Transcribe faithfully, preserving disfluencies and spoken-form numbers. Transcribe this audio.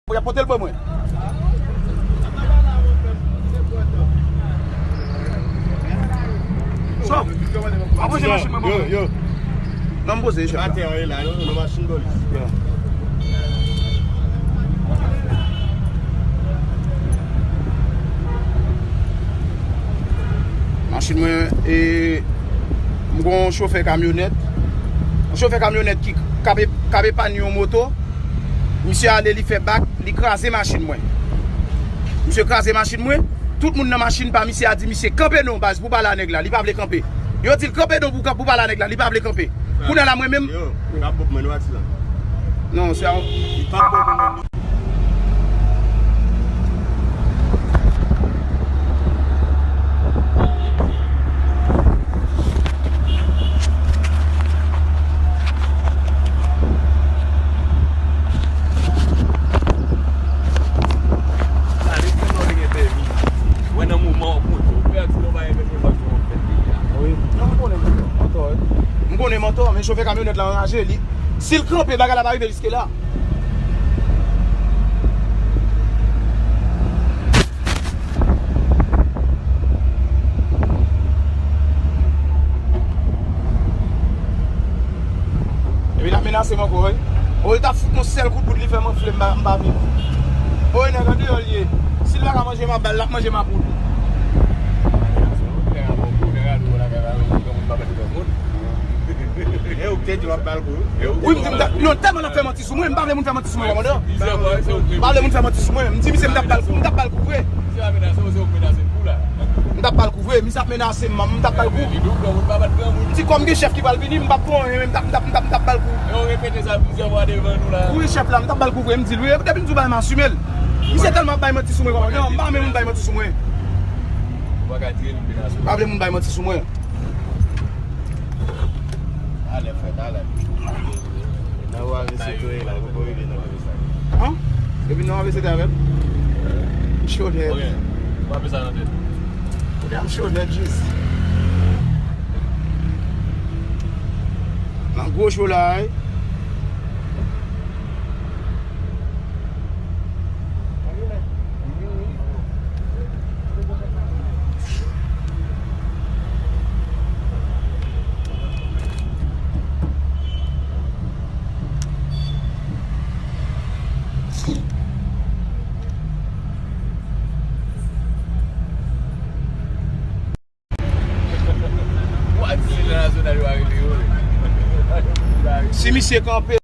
Pou y ap pote l ban mwen. So, w ap ranje machin mwen ban mwen. Yo, yo. Non, m poze, chèf la. Atè, wi, la, non, non, machin polis. Yo. Machin mwen, e, m gon chofè kamyonèt. Yon chofè kamyonèt ki k ap, k ap epann yon moto. Misye ale, li fè bak, li kraze machin mwen. Misye kraze machin mwen. Tout moun nan machin pa misye a di misye, "Kanpe non, baz, pou pale a nèg la." Li pa vle kanpe. Yo di l, "Kanpe non, pou, pou pale a nèg la." Li pa vle kanpe. Kounye a la, mwen menm. Yo, li pa bon pou mwen, nou pati la. Non, se a. Li pa bon pou mwen. Sa li di nou li gen pèmi. Wè nan moman w konte, w pèdi, nou pa gen pèmi, fòk nou fè peyi a. Wi. Non, m konnen mantò, wi. M konnen mantò, men chofè kamyonèt la anraje, li, si l kanpe, bagay la pa rive jiske la. Epi l ap menase m ankò, wi. O, li t ap fout m yon sèl kout bout, li fè m anfle, m pa, m pa vin. O, nèg andeyò l ye. Si l pa ka manje mapout, l ap manje mapout. E ou k te di w ap ba l kou? Wi, m di m ta, non, tèlman l ap fè manti sou mwen, m pa vle moun fè manti sou mwen, kòmandan. M pa vle moun fè manti sou mwen. M di misye m t ap ba l kou, m t ap ba l kou vre. M t ap ba l kou vre, misye ap menase m, m t ap ba l kou. M di kòm gen chèf ki pral vini, m p ap pran anyen, men m t ap, m t ap, m t ap, m t ap ba l kou. Wi, chèf la, m t ap ba l kou vre, m di l, wi, depi m di w bay m asime l. Misye tèlman ap bay manti sou mwen, kòmandan, m pa renmen moun bay manti sou mwen. M pa vle moun bay manti sou mwen. Alè, frè, alè. Nan ou A V C tou ye la, ou poko rive nan A V C. An? Depi nan ou A V C te avè m? Cho nèt. Ok. Ou pa fè sa nan tèt. Kounye a m cho nèt jis. Nan gwo cho la, wi. Si misye kanpe,